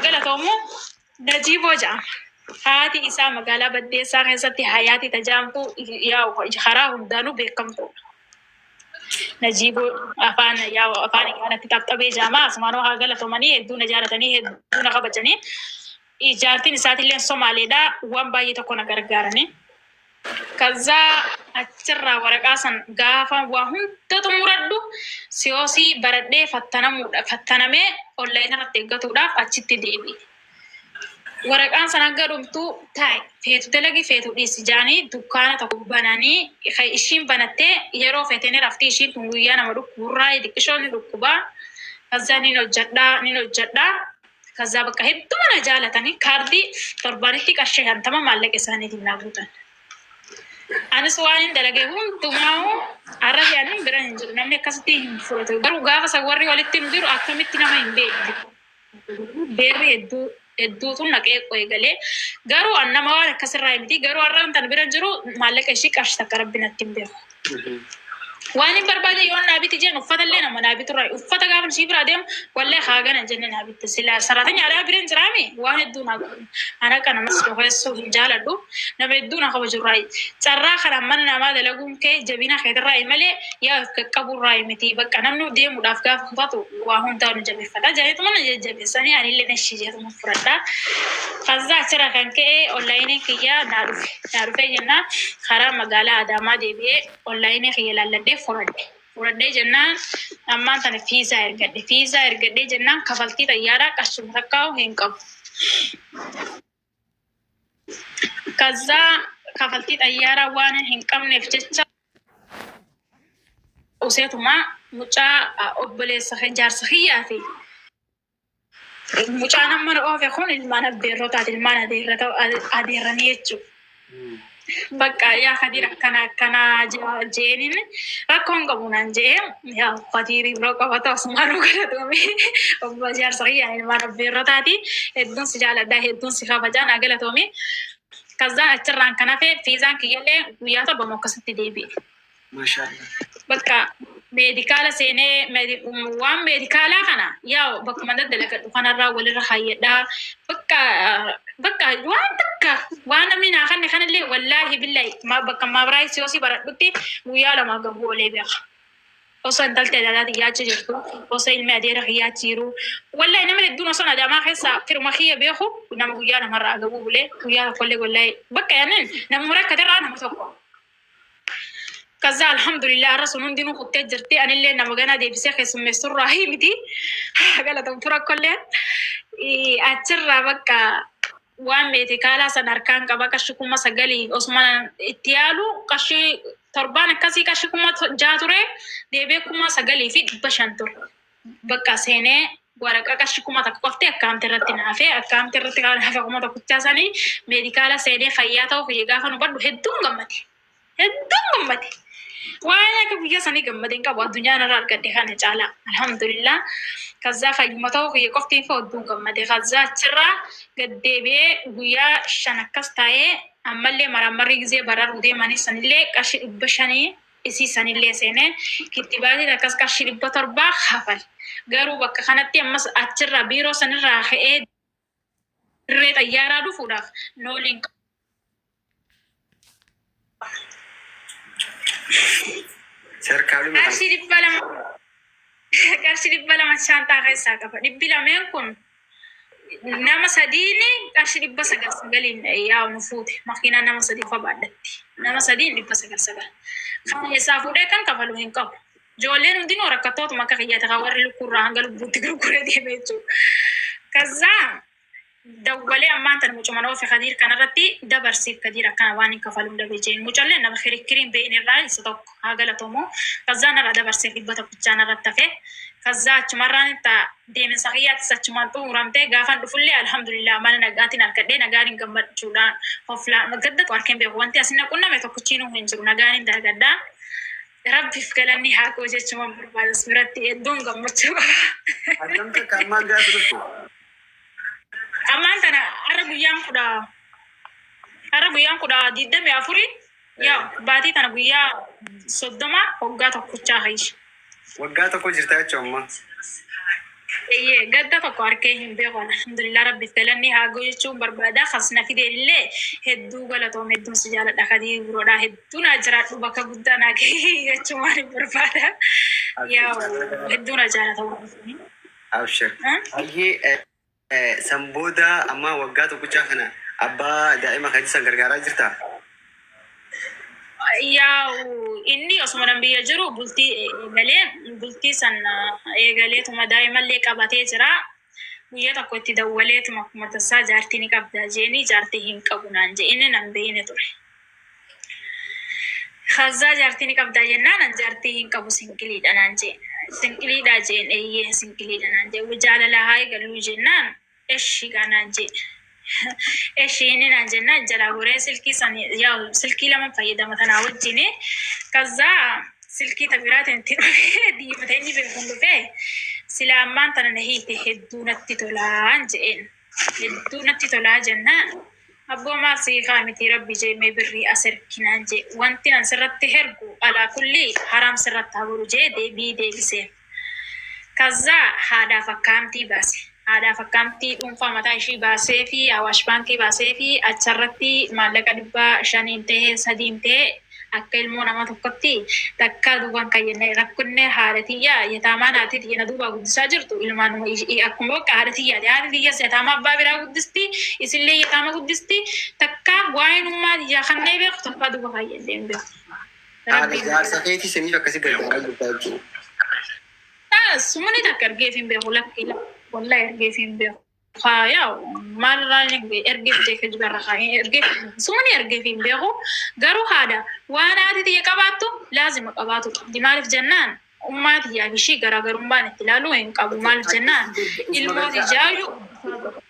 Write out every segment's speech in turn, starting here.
Haa galatoomu Najiiboo jedhama. Haati isaa magaalaa Baddeessaa keessatti Hayaati tajaamtu yaa karaa hundaanuu beekamtuudha. Najiiboo afaan yaa afaan kanatti xapxabee jedhama. Asumaanuu haa galatoomanii hedduu na jaalatanii hedduu na kabajanii. Jaartiin isaatillee Somaaleedha. Waan baay'ee tokko na gargaaranii. Kazaa achirraa waraqaa san gaafa waa hunda xumuradhu siyoosii baradhee fattanamuudha fattanamee onlaayinii irratti eeggatuudhaaf achitti deebi'e. Waraqaan san hanga dhumtu taa'e feetu dalagi feetu dhiisi jaanii dukkaana tokko bananii ishiin banattee yeroo feete ni rafti ishiin kun guyyaa nama dhukkuburraa xiqqishoo ni dhukkubaa. Kazaa nin hojjedhaa nin hojjedhaa. Kazaa bakka hedduu na jaalatanii kaardii torbaanitti qarshii 50 maallaqa isaaniitiin naa guutan. Anis waan hin dalage hundumaa har'a ani bira hin jiru namni akkasitti hin fudhatu. Garuu gaafa san warri walitti nu jiru akkamitti nama hin beekne. Beerri hedduu hedduutu naqee eegalee garuu an nama waan akkasirraa miti garuu har'a tan bira jiru maallaqa ishii qarshii takka rabbi natti hin beeku. Waan hin barbaade yoo naa biti jeen uffata illee nama naa biturraa uffata gaafa ishii bira adeemu wallee haa gana jenne naa bitte sila saraatiin aadaa bira hin jiraami waan hedduu naa godhu. Ana akka namas dhokeessuu hin jaaladhu nama hedduu na kabajurraa carraa kanaan mana namaa dalaguun kee jabina keetirraa malee yaa of qaqqaburraa miti bakka namni deemuudhaaf gaafa kutatu waa hundaa nu jabeeffata jabeetuma na jajjabeessanii anillee nashii jeetuma fudhadha. Kazaa achirra kan ka'e onlaayinii kiyya naa dhufe naa dhufe jennaan karaa magaalaa Adaamaa deebi'ee onlaayinii kiyya laalladhee fudhadhe. Fudhadhee jennaan ammaan tana fiizaa ergadhe. Fiizaa ergadhee jennaan kafaltii xayyaaraa qarshuma takkaa'u hin qabu. Kazaa kafaltii xayyaaraa waan hin qabneef jecha useetuma mucaa obboleessa jaarsa kiyyaa fi mucaan amma na oofe kun ilmaan abbeerrotaati ilmaan adeerranii jechuudha. Bakka yaa Kadiir akkana akkana jeeniin rakkoon qabu naan jee yaa Kadiir biroo qabata asumaan galatoome obbo jaarsa kiyyaa ilmaan abbeerrotaati hedduun si jaaladha hedduun si kabajaa naa galatoome. Kazaan achirraan kan hafe fiizaan kiyyallee guyyaa torba moo akkasitti deebi'e. Maashaallah. Bakka meedikaala seenee waan meedikaalaa kana yaa bakkuma daddalagadhu kanarraa walirra hayyadhaa bakka bakka waan takka waan namni naa kanne kanallee wallaahi billahi bakka maabiraay siyoosii baradhutti guyyaa lama gabuu olee beeka. Osoo intalti adaadaati yaachi jirtu osoo ilmi adeera yaachi jiru wallahi nama hedduun osoo adaamaa keessa firuma kiyya beeku nama guyyaa lamarraa gabuu bulee guyyaa tokkollee wallahi bakka yaannin nama rakkaterraa nama tokko. Kaza alhamdulillah har'a sun hundinuu kuttee jirti anillee nama ganaa deebisee keessummeessurraa miti galatamtu rakkollee achirraa bakka waan meetikaalaa san harkaan qaba qarshii 9,000 osuma itti yaalu qarshii torbaan akkasii qarshii 6,000 ture deebi'ee 9,500 ture. Bakka seenee waraqaa qarshii 1,000 qofti akkaamti irratti naafee akkaamti irratti naafe 1,000 sanii meedikaala seenee fayyaa ta'uu kiyya gaafa nu badhu hedduun gammade. Hedduun gammade. Waan akka guyyaa sanii gammade hin qabu addunyaan irraa argadhe kana caalaa alhamdulillah. Kazaa fayyuma ta'uu kiyya qoftiin fa hedduun gammade. Kazaa achirraa gad deebi'ee guyyaa 5 akkas taa'ee ammallee maraammarri gizee bararuu deemanii sanillee qarshii 500 isii sanillee seenee kittibaatiin akkas qarshii 700 hafal. Garuu bakka kanatti ammas achirraa biiroo sanirraa ka'ee dirree xayyaaraa dhufuudhaaf nooliin Serkaaluma qarshii 200 qarshii 200 shaanxaa keessaa qaba. Dhibbi lameen kun nama sadiin qarshii 999 yaa nu fuute makiinaa nama sadii qofa baadhatti. Nama sadiin 999. Kan keessaa fuudhee kan kafalu hin qabu. Ijoolleen hundinuu rakkattootuma akka kiyyaati kan warri lukkuurraa hanga lubbuutti gurguree deeme jechuudha. Kazaa dawwalee ammaan tan mucuma oofe Kadiir kanarratti dabarsiif Kadiir akkana waan hin kafaluun dhabe jeen mucallee nama kirikiriin beeyin irraa isa tokko haa galatoomu. Kazaa narraa dabarseef 100 narratti hafe. Kazaa achumarraan itti deeminsa kiyyaatis achumaan xumuramtee gaafan dhufullee alhamdulillah mana nagaatiin argadhee nagaan hin gammachuudhaan hoflaan gadda harkeen beeku wanti asin na qunname tokkichiinuu hin jiru nagaan hin dalagadhaa. Rabbiif galanni haa koo jechuun barbaadas biratti hedduun gammachuu qaba. Akkam takka ammaan gaafa dhuftu? Ammaan tana har'a guyyaan kudha har'a guyyaan 24 yaa baatii tana guyyaa 30 waggaa tokkochaa hayyi. Waggaa tokko jirta jechuun amma. Eeyyee, gadda tokko harkee hin beeku. Alhamdulillah, rabbiif galanni haa ga'u jechuun barbaada. Kasna fidee illee hedduu galatoom, hedduun si jaaladha. Kadii biroodhaa hedduu naa jiraadhu, bakka guddaa naa gahee jechuun waan hin barbaada. Yaa, hedduu na jaalata. Abshir. Baay'ee san booda amma waggaa tokkichaa kana abbaa daa'ima kan san gargaaraa jirtaa? Yaa, inni osuma nan biyya jiru bultii eegalee, bultii san eegaleetuma daa'imallee qabatee jira. Guyyaa tokko itti dawwaleetuma akkuma tasaa jaartii ni qabdaa jeeni, jaartii hin qabu naan jee. Inni nan beeyne ture. Kazaa jaartii ni qabdaa jennaan, an jaartii hin qabu, single-iidha naan jee. Single-iidha jeen, eeyyee single-iidha naan jee. Jaalala haa eegaluu jennaan, eshi gaa naan jee. Eshi inni naan jennaan jalaa goree silkii san, yaa, silkii lama fayyadama tanaa wajjini. Kazaa silkii ta biraatiin itti dhufee diimata inni beekuun dhufee, sila ammaan tana na hiite hedduu natti tolaan je'een. Hedduu natti tolaa jennaan, abboo maal sii miti, rabbi jee, mee birrii as erginaan jee, wanti an sirratti hergu alaa kulli haraam sirratti haa godhu jee deebii deebiseef. Kazaa haadhaaf akkaamtii baase. Haadhaaf akkaamtii dhuunfaa mataa ishii baasee fi Awaash Baankii baasee fi acharratti maallaqa 500n ta'ee 3n ta'ee akka ilmoo nama tokkotti takkaa duubaan kayyannee rakkinne. Haadha tiyyaa yataamaan haati tiyya na duubaa guddisaa jirtu ilmaanuma akkuma bakka haadha tiyyaati. Haati tiyyas yataamaa abbaa biraa guddisti, isillee yataama guddisti. Takkaa waa'een ummaa tiyyaa kannee beeku takkaa duuba kayyannee hin beeku. Haadha jaarsa keetii saniif akkasii gargaaraa jirta jechuudha. Sumni takka ergeef hin beeku, lakki, wallahi ergeef hin beeku. Yaa, maalirraa ergeef jee jibarra ergeef, sumni ergeef hin beeku. Garuu haadha waan haati tiyya qabaattu laazima qabaatu qabdi. Maaliif jennaan, ummaa tiyyaa fi ishii garaagarummaan itti ilaaluu hin qabu. Maaliif jennaan, ilmoo tiyyaayu.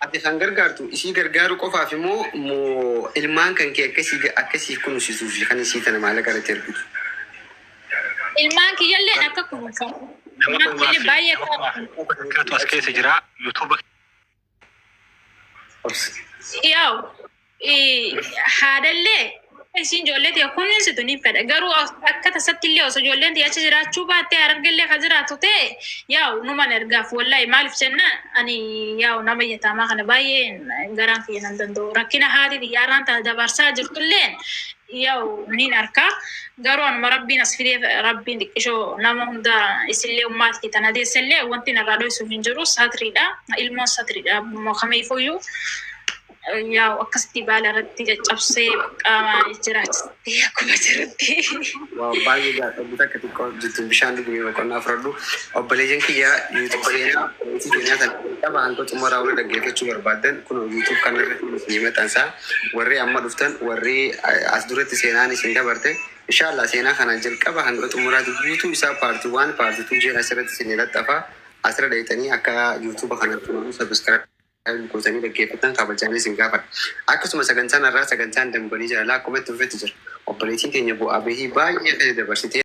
Ati kan gargaartu isii gargaaruu qofaaf immoo moo ilmaan kan kee akkasii kunuunsisuuf kan isii tana maallaqa irratti ergitu? Ilmaan kiyyallee akka kunuunfamu. Nama Ilmaan kumaa kiyyallee fi baay'ee nama akka kumaa fi takkaatu as keessa jira. YouTube Yaa'u, haadhallee isiin ijoollee ta'e kunuunsitu ni fedha. Garuu akka tasatti illee osoo ijoolleen ta'e achi jiraachuu baattee Harargellee ka jiraatu ta'e, yaa'u, numan ergaaf wallahi. Maaliif jennaan, ani yaa'u nama yataamaa kana baay'ee garaan kiyya nan danda'u. Rakkina haati xiyyaaraan tana dabarsaa jirtulleen yaa'u niin arkaa. Garuu anuma rabbiin as fidee, rabbiin xiqqishoo nama hunda isillee ummaati tana deessellee wanti narraa dhoysuuf hin jiru satriidha. Ilmoon satriidha kamiifuyyuu. Yaa'u, akkasitti baala irratti caccabsee qaama jiraachisti akkuma jirutti. Waa baay'ee gaariidha. Takka xiqqoo jirtu bishaan dhuguu boqonnaa fudhadhu. Obboleeyyan kiyya, YouTube seenaa seenaa sana qaba hanga xumuraa warri dhaggeeffachuu barbaadan kun YouTube kana irratti isinii maxxansa. Warri amma dhuftan, warri as duratti seenaan isin dabarte, inshallah seenaa kana jalqaba hanga xumuraatti guutuu isaa part 1, part 2 jedha asirratti isinii laxxafa. Asirra dheeytanii akka YouTube kanatti subscribe gootanii dhaggeeffatan kabajaan isin gaafadha. Akkasuma sagantaan irraa sagantaan dambalii jaalalaa akkuma itti fufetti jira. Obboleettiin keenya bu'aa bahii baay'ee kan dabarsitee